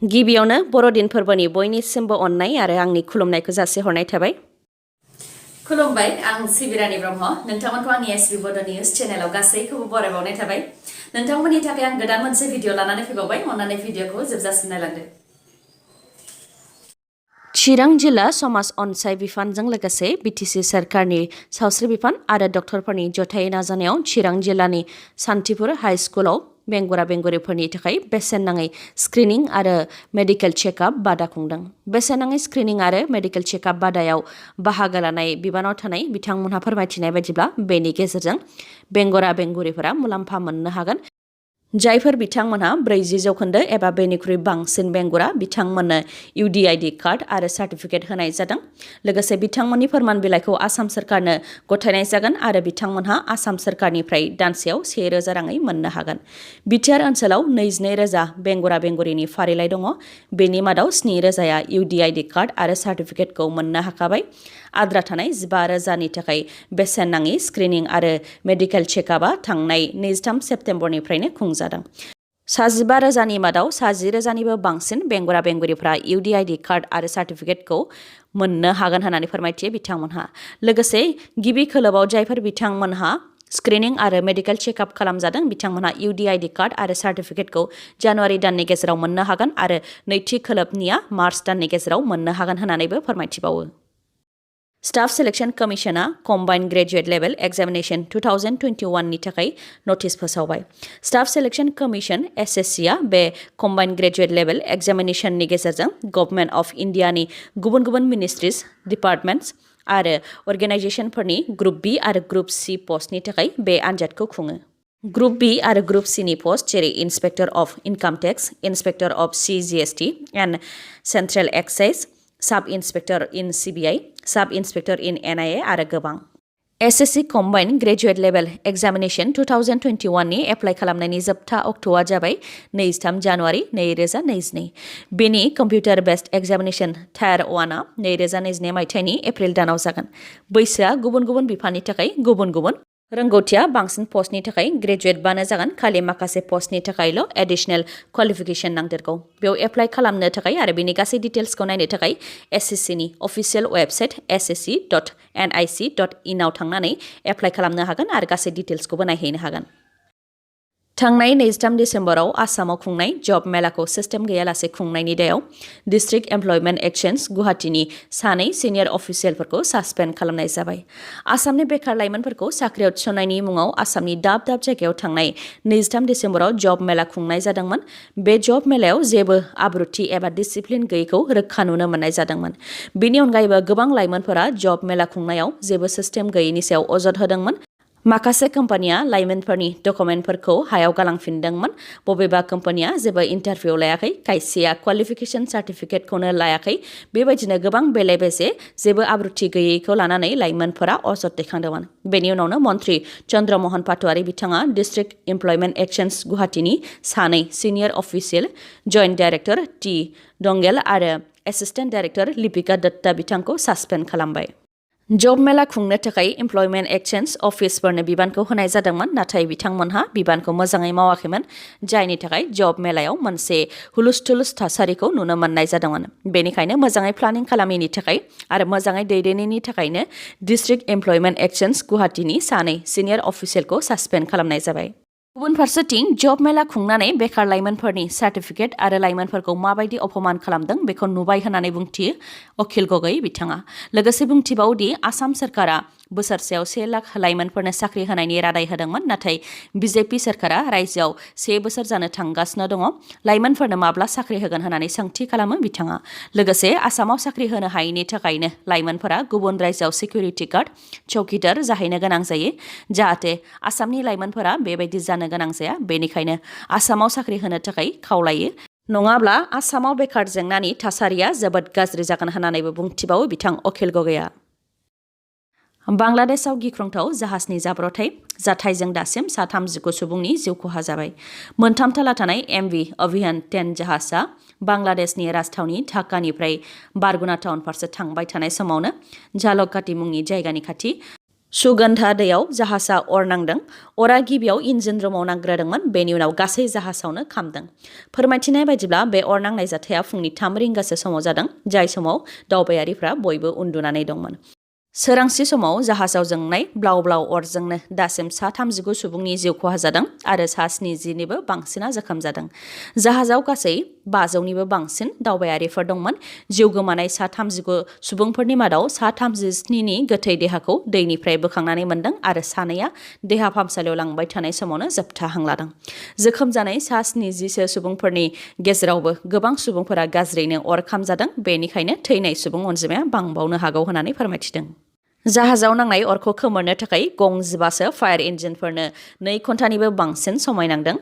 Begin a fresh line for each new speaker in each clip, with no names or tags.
गिबियावनो बर'दिन फोरबोनि बयनिसिमबो अननाय आरो आंनि खुलुमनायखौ जासिहरनाय थाबाय। खुलुमबाय, आं सिबिरानि ब्रह्म। नोंथांमोनखौ आंनि sbbodonews चेनेलाव गासैखौबो बरायबावनाय थाबाय। नोंथांमोननि थाखाय आं गोदान मोनसे भिडिअ लानानै फैबावबाय। अन्नानै भिडिअखौ जोबजासिम नायलांदो। चिरां जिल्ला समाज अनसाय बिफानजों लोगोसे BTC सोरखारनि सावस्रि बिफान आरो डक्टरफोरनि जथायै नाजानायाव चिरां जिल्लानि सान्थिपुर हाई स्कुलाव बेंगुरा बेंगुरिफोरनि थाखाय बेसेन नाङै स्क्रिनिं आरो मेडिकेल चेकआप बादा खुंदों। बेसेन नाङै स्क्रिनिं आरो मेडिकेल चेकआप बादायाव बाहागो लानाय बिबानाव थानाय बिथांमोनहा फोरमायथिनाय बायदिब्ला बेनि गेजेरजों बेंगुरा बेंगुरिफोरा मुलाम्फा मोननो हागोन। जायफोर बिथांमोनहा 40% एबा बेनिख्रुइ बांसिन बेंगुरा बिथांमोननो UDID कार्ड आरो सार्टिफिकेट होनाय जादों। लोगोसे बिथांमोननि फोरमान बिलाइखौ आसाम सोरखारनो गथायनाय जागोन आरो बिथांमोनहा आसाम सोरखारनिफ्राय दानसेयाव 1000 राङै मोननो हागोन। बिटिआर ओनसोलाव 22,000 बेंगुरा बेंगुरिनि फारिलाइ दङ। बेनि मादाव 7,000 UDID कार्ड आरो सार्टिफिकेटखौ मोननो हाखाबाय। आद्रा थानाय 15,000नि थाखाय बेसेन नाङि स्क्रिनिं आरो मेडिकेल चेकआपआ थांनाय 23 सेप्तेम्बरनिफ्रायनो खुंजादों। 15,000नि मादाव 10,000निबो बांसिन बेंगुरा बेंगुरिफ्रा UDID कार्ड आरो सार्टिफिकेटखौ मोननो हागोन होननानै फोरमायथियो बिथांमोनहा। लोगोसे गिबि खोलोबाव जायफोर बिथांमोनहा स्क्रिनिं आरो मेडिकेल चेकआप खालामजादों बिथांमोनहा UDID कार्ड आरो सार्टिफिकेटखौ जानुवारि दाननि गेजेराव मोननो हागोन आरो नैथि खोलोबनिया मार्च दाननि गेजेराव मोननो हागोन होननानैबो फोरमायथिबावो। स्टाफ सिलेक्शन कमिशना कम्बाइन्ड ग्रेजुएट लेभेल एग्जामिनेशन 2021 नि थाखाय नटिस फोसावबाय। स्टाफ सिलेक्शन कमिशन SSC आ बे कम्बाइन्ड ग्रेजुएट लेभेल एग्जामिनेशननि गेजेरजों गभर्नमेन्ट अफ इन्डियानि गुबुन गुबुन मिनिस्ट्रिज, डिपार्टमेन्ट्स आरो अर्गेनाइजेशनफोरनि ग्रुप B आरो ग्रुप C पस्टनि थाखाय बे आनजादखौ खुङो। ग्रुप B आरो ग्रुप C नि पस्ट जेरै inspector of income tax, inspector of CGST and central excise, sub inspector in CBI, sub inspector in NIA आरो गोबां। SSC combined graduate level examination 2021 नि एप्लाइ खालामनायनि जोबथा अक्ट'आ जाबाय 23 जानुवारि 2022। बेनि कम्पिउटार बेस्ड एग्जामिनेशन टायार 1 आ 2022 मायथाइनि एप्रिल दानाव जागोन। बैसोआ गुबुन गुबुन बिफाननि थाखाय गुबुन गुबुन। रोंगौथिया बांसिन पस्टनि थाखाय ग्रेजुएट बानो जागोन। खालि माखासे पस्टनि थाखायल' एडिशनेल क्वालिफिकेशन नांदेरगौ। बेयाव एप्लाइ खालामनो थाखाय आरो बेनि गासै डिटेल्सखौ नायनो थाखाय SSC नि अफिसियेल वेबसाइट ssc.nic.in आव थांनानै एप्लाइ खालामनो हागोन आरो गासै डिटेल्सखौबो नायहैनो हागोन। थांनाय 23 डिसेम्बराव आसामाव खुंनाय जब मेलाखौ सिस्टेम गैयालासे खुंनायनि दायाव डिस्ट्रिक्ट एमप्लयमेन्ट एक्सचेन्ज गुवाहाटीनि 2 सिनियर अफिसियेलफोरखौ सासपेन्ड खालामनाय जाबाय। आसामनि बेकार लाइमोनफोरखौ साख्रियाव थिसननायनि मुङाव आसामनि दाब दाब जायगायाव थांनाय 23 डिसेम्बराव जब मेला खुंनाय जादोंमोन। बे जब मेलायाव जेबो आब्रुथि एबा डिसिप्लिन गैयैखौ रोखा नुनो मोननाय जादोंमोन। बेनि अनगायैबो गोबां लाइमोनफोरा जब मेला खुंनायाव जेबो सिस्टेम गैयैनि सायाव अजद होदोंमोन। माखासे कम्पानिया लाइमोनफोरनि डकुमेन्टफोरखौ हायाव गालांफिनदोंमोन। बबेबा कम्पानिया जेबो इन्टारभिउ लायाखै, खायसेया क्वालिफिकेशन सार्टिफिकेटखौनो लायाखै। बेबायदिनो गोबां बेले बेजे जेबो आब्रुथि गैयैखौ लानानै लाइमोनफोरा अजद दैखांदोंमोन। बेनि उनावनो मन्त्रि चन्द्रमोहन पाटवारी बिथाङा डिस्ट्रिक्ट एमप्लयमेन्ट एक्सचेन्ज गुवाहाटीनि 2 senior official, joint director T. Dangel आरो एसिस्टेन्ट डाइरेक्टर लिपिका दत्ता बिथांखौ सासपेन्ड खालामबाय। जब मेला खुंनो थाखाय एमप्लयमेन्ट एक्सचेन्ज अफिसफोरनो बिबानखौ होनाय जादोंमोन, नाथाय बिथांमोनहा बिबानखौ मोजाङै मावाखैमोन, जायनि थाखाय जब मेलायाव मोनसे हुलुस-थुलुस थासारिखौ नुनो मोननाय जादोंमोन। बेनिखायनो मोजाङै प्लानिं खालामैनि थाखाय आरो मोजाङै दैदेननायनि थाखायनो डिस्ट्रिक्ट एमप्लयमेन्ट एक्सचेन्ज गुवाहाटीनि 2 सिनियर अफिसियेलखौ सासपेन्ड खालामनाय जाबाय। गुबुन फारसेथिं जब मेला खुंनानै बेकार लाइमोनफोरनि सार्टिफिकेट आरो लाइमोनफोरखौ माबायदि अपमान खालामदों बेखौ नुबाय होननानै बुंथियो अखिल गगৈ बिथाङा। लोगोसे बुंथिबावदि आसाम सोरखारा बोसोरसेयाव 1 लाख लाइमोनफोरनो साख्रि होनायनि रादाय होदोंमोन, नाथाय BJP सोरखारा रायजोआव 1 बोसोर जानो थांगासिनो दङ। लाइमोनफोरनो माब्ला साख्रि होगोन होननानै सोंथि खालामो बिथाङा। लोगोसे आसामाव साख्रि होनो हायैनि थाखायनो लाइमोनफोरा गुबुन रायजोआव सिकिउरिटि गार्ड, चौकीदार जाहैनो गोनां जायो। जाहाथे आसामनि लाइमोनफोरा बेबायदि जानो गोनां जाया, बेनिखायनो आसामाव साख्रि होनो थाखाय खावलायो। नङाब्ला आसामाव बेकार जेंनानि थासारिया जोबोद गाज्रि जागोन होननानैबो बुंथिबावो बिथां अखिल गगैआ। बांलादेशआव गिख्रंथाव जाहाजनि जाथायजों दासिम 39 सुबुंनि जिउ खहा जाबाय। 3 थाला थानाय MV अभियान 10 जाहाजआ बांलादेशनि राजथावनि ढाकानिफ्राय बारगुना टाउन फारसे थांबाय थानाय समावनो झालकाटी मुंनि जायगानि खाथि सुगन्धा दैयाव जाहाजा अर नांदों। अरा गिबियाव इन्जिन रुमाव नांग्रोदोंमोन, बेनि उनाव गासै जाहाजावनो खामदों। फोरमायथिनाय बायदिब्ला बे अर नांनाय जाथाया फुंनि 3 रिंगासो समाव जादों, जाय समाव दावबायारिफ्रा बयबो उन्दुनानै दंमोन। सोरांसि समाव जाहाजाव जोंनाय ब्लाव ब्लाव अरजोंनो दासिम सा 39 सुबुंनि जिउ खहा जादों आरो सा 70निबो बांसिना जोखोम जादों। जाहाजाव गासै 500निबो बांसिन दावबायारिफोर दंमोन। जिउ गोमानाय सा 39 सुबुंफोरनि मादाव सा 37नि गोथै देहाखौ दैनिफ्राय बोखांनानै मोन्दों आरो सानैया देहा फाहामसालियाव लांबाय थानाय समावनो जोबथा हां लादों। जोखोम जानाय सा 70सो सुबुंफोरनि गेजेरावबो गोबां सुबुंफोरा गाज्रियैनो अर खामजादों, बेनिखायनो थैनाय सुबुं अनजिमाया बांबावनो हागौ होननानै फोरमायथिदों। जाहाजाव नांनाय अरखौ खोमोरनो थाखाय गं 15सो फायार इन्जिनफोरनो 2 घन्टानिबो बांसिन समय नांदों।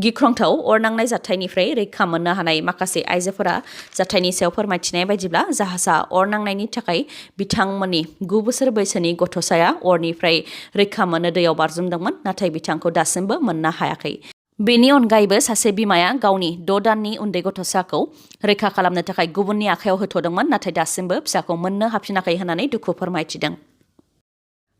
गिख्रंथाव अर नांनाय जाथायनिफ्राय रैखा मोननो हानाय माखासे आइजोफोरा जाथायनि सायाव फोरमायथिनाय बायदिब्ला जाहाजा अर नांनायनि थाखाय बिथांमोननि 9 बोसोर बैसोनि गथ'साया अरनिफ्राय रैखा मोननो दैयाव बारजुमदोंमोन, नाथाय बिथांखौ दासिमबो मोननो हायाखै। बेनि अनगायैबो सासे बिमाया गावनि 6 दाननि उन्दै गथ'साखौ रैखा खालामनो थाखाय गुबुननि आखायाव होथ'दोंमोन, नाथाय दासिमबो फिसाखौ मोननो हाफिनाखै होननानै दुखु फोरमायथिदों।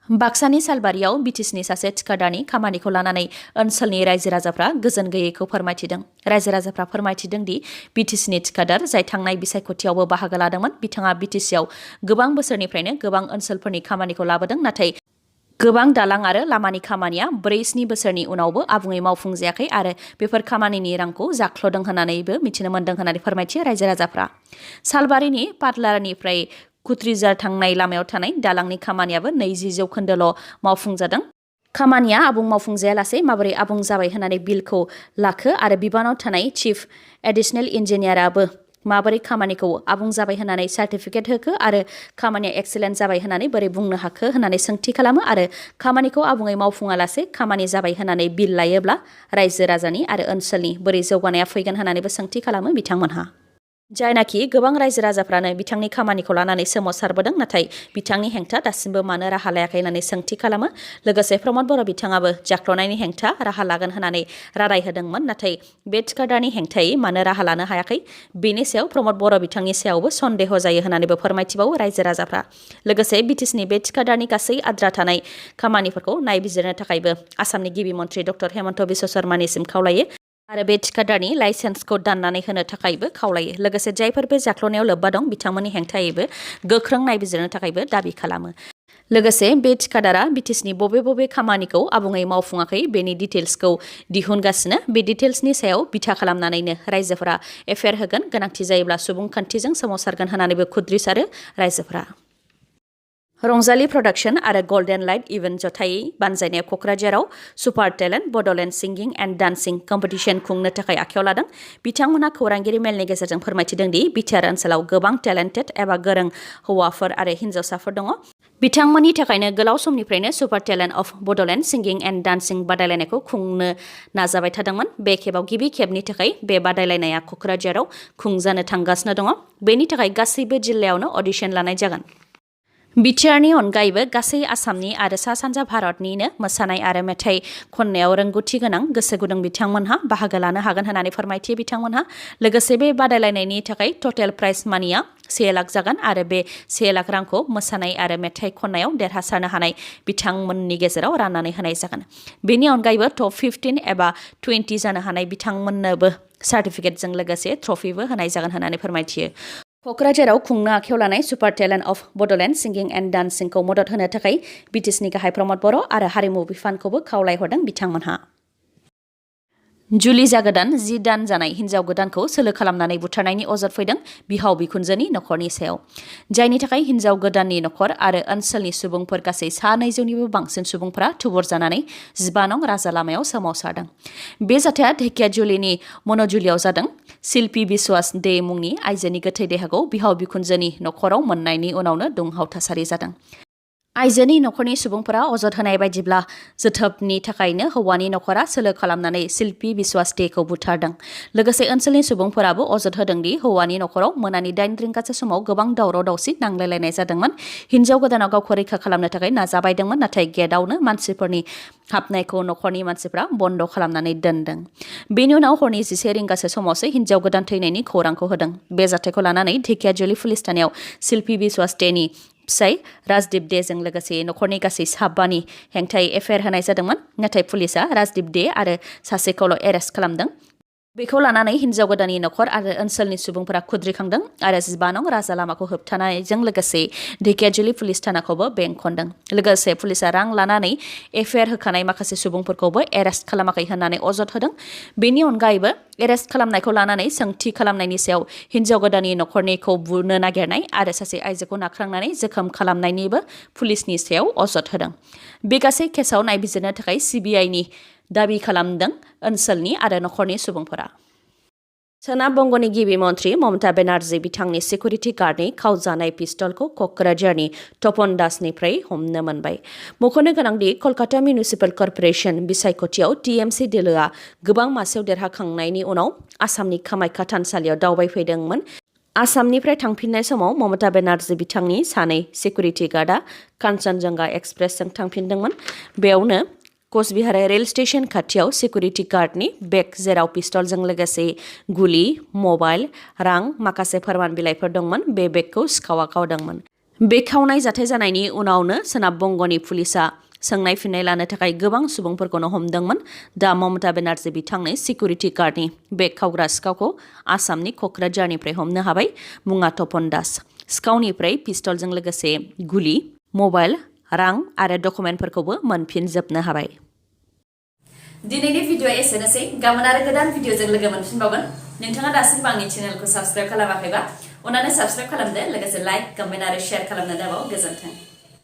बाक्सानि सालबारियाव BTCनि सासे थिखादारनि खामानिखौ लानानै ओनसोलनि रायजो राजाफ्रा गोजोन गैयैखौ फोरमायथिदों। रायजो राजाफ्रा फोरमायथिदों दि BTCनि थिखादार, जाय थांनाय बिसायख'थियावबो बाहागो लादोंमोन, बिथाङा BTCआव गोबां बोसोरनिफ्रायनो गोबां ओनसोलफोरनि खामानिखौ लाबोदों, नाथाय गोबां दालां आरो लामानि खामानिया 4-7 बोसोरनि उनावबो आबुङै मावफुंजायाखै आरो बेफोर खामानिनि रांखौ जाख्ल'दों होननानैबो मिथिनो मोन्दों होननानै फोरमायथियो रायजो राजाफ्रा। सालबारिनि पाटलारनिफ्राय कुत्रिजार थांनाय लामायाव थानाय दालांनि खामानियाबो 20% मावफुंजादों। खामानिया आबुं मावफुंजायालासे माबोरै आबुं जाबाय होननानै बिलखौ लाखो आरो बिबानाव थानाय चिफ एडिशनेल इन्जिनियाराबो माबोरै खामानिखौ आबुं जाबाय होननानै सार्टिफिकेट होखो आरो खामानिया एक्सेलेन्ट जाबाय होननानै बोरै बुंनो हाखो होननानै सोंथि खालामो आरो खामानिखौ आबुङै मावफुङालासे खामानि जाबाय होननानै बिल लायोब्ला रायजो राजानि आरो ओनसोलनि बोरै जौगानाया फैगोन होननानैबो सोंथि खालामो बिथांमोनहा। जायनाखि गोबां रायजो राजाफ्रानो बिथांनि खामानिखौ लानानै सोमावसारबोदों, नाथाय बिथांनि हेंथा दासिमबो मानो राहा लायाखै होननानै सोंथि खालामो। लोगोसे प्रमद बर' बिथाङाबो जाख्ल'नायनि हेंथा राहा लागोन होननानै रादाय होदोंमोन, नाथाय बे थिखादारनि हेंथायै मानो राहा लानो हायाखै, बेनि सायाव प्रमद बर' बिथांनि सायावबो सन्देह जायो होननानैबो फोरमायथिबावो रायजो राजाफ्रा। लोगोसे BTCनि बे थिखादारनि गासै आद्रा थानाय खामानिफोरखौ नायबिजिरनो थाखायबो आसामनि गिबि मन्त्रि डक्टर हेमन्त बिश्व शर्मानिसिम खावलायो आरो बे थिखादारनि लाइसेन्सखौ दाननानै होनो थाखायबो खावलायो। लोगोसे जायफोर बे जाख्ल'नायाव लोब्बा दं, बिथांमोननि हेंथायैबो गोख्रों नायबिजिरनो थाखायबो दाबि खालामो। लोगोसे बे थिखादारा BTCनि बबे खामानिखौ आबुङै मावफुङाखै बेनि डिटेल्सखौ दिहुनगासिनो। बे डिटेल्सनि सायाव बिथा खालामनानैनो रायजोफोरा एफआइआर होगोन, गोनांथि जायोब्ला सुबुंखान्थिजों सोमावसारगोन होननानैबो खुद्रिसारो रायजोफोरा। रंजालि प्रडाक्शन आरो गल्डेन लाइट इभेन्ट जथायै बानजायनाया क'क्राझाराव super talent Bodoland singing and dancing competition खुंनो थाखाय आखायाव लादों। बिथांमोनहा खौरांगिरि मेलनि गेजेरजों फोरमायथिदों दि बिटिआर ओनसोलाव गोबां टेलेन्टेड एबा गोरों हौवाफोर आरो हिन्जावसाफोर दङ। बिथांमोननि थाखायनो गोलाव समनिफ्रायनो super talent of Bodoland singing and dancing बादायलायनायखौ खुंनो नाजाबाय थादोंमोन। बे खेबाव गिबि खेबनि थाखाय बे बादायलायनाया क'क्राझाराव खुंजानो थांगासिनो दङ। बेनि थाखाय गासैबो जिल्लायावनो अडिशन लानाय जागोन। बिटिआरनि अनगायैबो गासै आसामनि आरो सा सानजा भारतनिनो मोसानाय आरो मेथाइ खननायाव रोंगौथि गोनां गोसो गुदुं बिथांमोनहा बाहागो लानो हागोन होननानै फोरमायथियो बिथांमोनहा। लोगोसे बे बादायलायनायनि थाखाय टटेल प्राइज मानिया 1 लाख जागोन आरो बे 1 लाख रांखौ मोसानाय आरो मेथाइ खननायाव देरहासारनो हानाय बिथांमोननि गेजेराव राननानै होनाय जागोन। बेनि अनगायैबो टप 15 एबा 20 जानो हानाय बिथांमोननोबो सार्टिफिकेटजों लोगोसे ट्रफिबो होनाय जागोन होननानै फोरमायथियो। क'क्राझाराव खुंनो आखायाव लानाय super talent of Bodoland singing and डान्सिंखौ मदद होनो थाखाय BTCनि गाहाय प्रमद बर' आरो हारिमु बिफानखौबो खावलायहरदों बिथांमोनहा। जुलि जागोदान 10 दान जानाय हिन्जाव गोदानखौ सोलो खालामनानै बुथारनायनि अजद फैदों बिहाव बिखुनजोनि नखरनि सायाव, जायनि थाखाय हिन्जाव गोदाननि नखर आरो ओनसोलनि सुबुंफोर गासै सा 200निबो बांसिन सुबुंफोरा थुबुर जानानै 15 नं राजा लामायाव सोमावसारदों। बे जाथाया ढेकियाजुलिनि मनजुलियाव जादों। शिल्पी बिश्वास दे मुंनि आइजोनि गोथै देहाखौ बिहाव बिखुनजोनि नखराव मोननायनि उनावनो दुंहाव थासारि जादों। आइजोनि नखरनि सुबुंफोरा अजद होनाय बायदिब्ला जोथोबनि थाखायनो हौवानि नखरा सोलो खालामनानै शिल्पी बिश्वास देखौ बुथारदों। लोगोसे ओनसोलनि सुबुंफोराबो अजद होदों दि हौवानि नखराव मोनानि 8 रिंगासो समाव गोबां दावराव दावसि नांलायलायनाय जादोंमोन। हिन्जाव गोदाना गावखौ रैखा खालामनो थाखाय नाजाबायदोंमोन, नाथाय गेटआवनो मानसिफोरनि हाबनायखौ नखरनि मानसिफ्रा बन्द खालामनानै दोनदों। बेनि उनाव हरनि 11 रिंगासो समावसो हिन्जाव गोदान थैनायनि खौरांखौ होदों। बे जाथायखौ लानानै ढेकियाजुलि पुलिस थानायाव शिल्पी बिश्वास देनि फिसाय राजदीप देजों लोगोसे नखरनि गासै साबानि हेंथायै एफआइआर होनाय जादोंमोन नाथाय पुलिसा राजदीप दे आरो सासेखौल' एरेस्ट खालामदों बेखौ लानानै हिन्जाव गोदाननि नखर आरो ओनसोलनि सुबुंफोरा खुद्रिखांदों आरो 15 नं राजा लामाखौ होबथानायजों लोगोसे ढेकियाजुलि पुलिस थानाखौबो बेंखनदों लोगोसे पुलिसा रां लानानै एफआइआर होखानाय माखासे सुबुंफोरखौबो एरेस्ट खालामाखै होननानै अजद होदों बेनि अनगायैबो एरेस्ट खालामनायखौ लानानै सोंथि खालामनायनि सायाव हिन्जाव गोदाननि नखरनिखौ बुनो नागिरनाय आरो सासे आइजोखौ नाख्रांनानै जोखोम खालामनायनिबो पुलिसनि सायाव अजद होदों बे गासै केसाव नायबिजिरनो थाखाय सिबिआइनि दाबि खालामदों ओनसोलनि आरो नखरनि सुबुंफोरा सोनाब बंगनि गिबि मन्थ्रि ममता बेनार्जी बिथांनि सिकिउरिटि गार्डनि खावजानाय पिस्तलखौ क'क्राझारनि तपन दासनिफ्राय हमनो मोनबाय मख'नो गोनांदि कलकाता मिउनिसिपाल कर्परेसन बिसायख'थियाव टिएमसि दोलोआ गोबां मासियाव देरहाखांनायनि उनाव आसामनि कामाख्या थानसालियाव दावबायफैदोंमोन आसामनिफ्राय थांफिननाय समाव ममता बेनार्जी बिथांनि सानै सिकिउरिटि गार्डआ कान्चनजंगा एक्सप्रेसजों थांफिनदोंमोन बेयावनो कचबिहार रेल स्टेशन खाथियाव सिकिउरिटि गार्डनि बेग जेराव पिस्तलजों लोगोसे गुलि मबाइल रां माखासे फोरमान बिलाइफोर दंमोन बे बेगखौ सिखावा खावदोंमोन बे खावनाय जाथाय जानायनि उनावनो सोनाब बंगनि पुलिसा सोंनाय फिननाय लानो थाखाय गोबां सुबुंफोरखौनो हमदोंमोन दा ममता बेनार्जी बिथांनि सिकिउरिटि गार्डनि बेग खावग्रा सिखावखौ आसामनि क'क्राझारनिफ्राय हमनो हाबाय मुङा तपन दास सिखावनिफ्राय पिस्तलजों लोगोसे गुलि मबाइल रां आरो डकुमेन्टफोरखौबो मोनफिनजोबनो हाबाय दिनैनि भिडिअ'आ एसेनोसै गाबोन आरो गोदान भिडिअ'जों लोगो मोनफिनबावगोन नोंथाङा दासिमबो आंनि चेनेलखौ साबस्क्राइब खालामाखैबा अन्नानै साबस्क्राइब खालामदो लोगोसे लाइक कमेन्ट आरो शेयार खालामनो दाबाव गोजोन्थों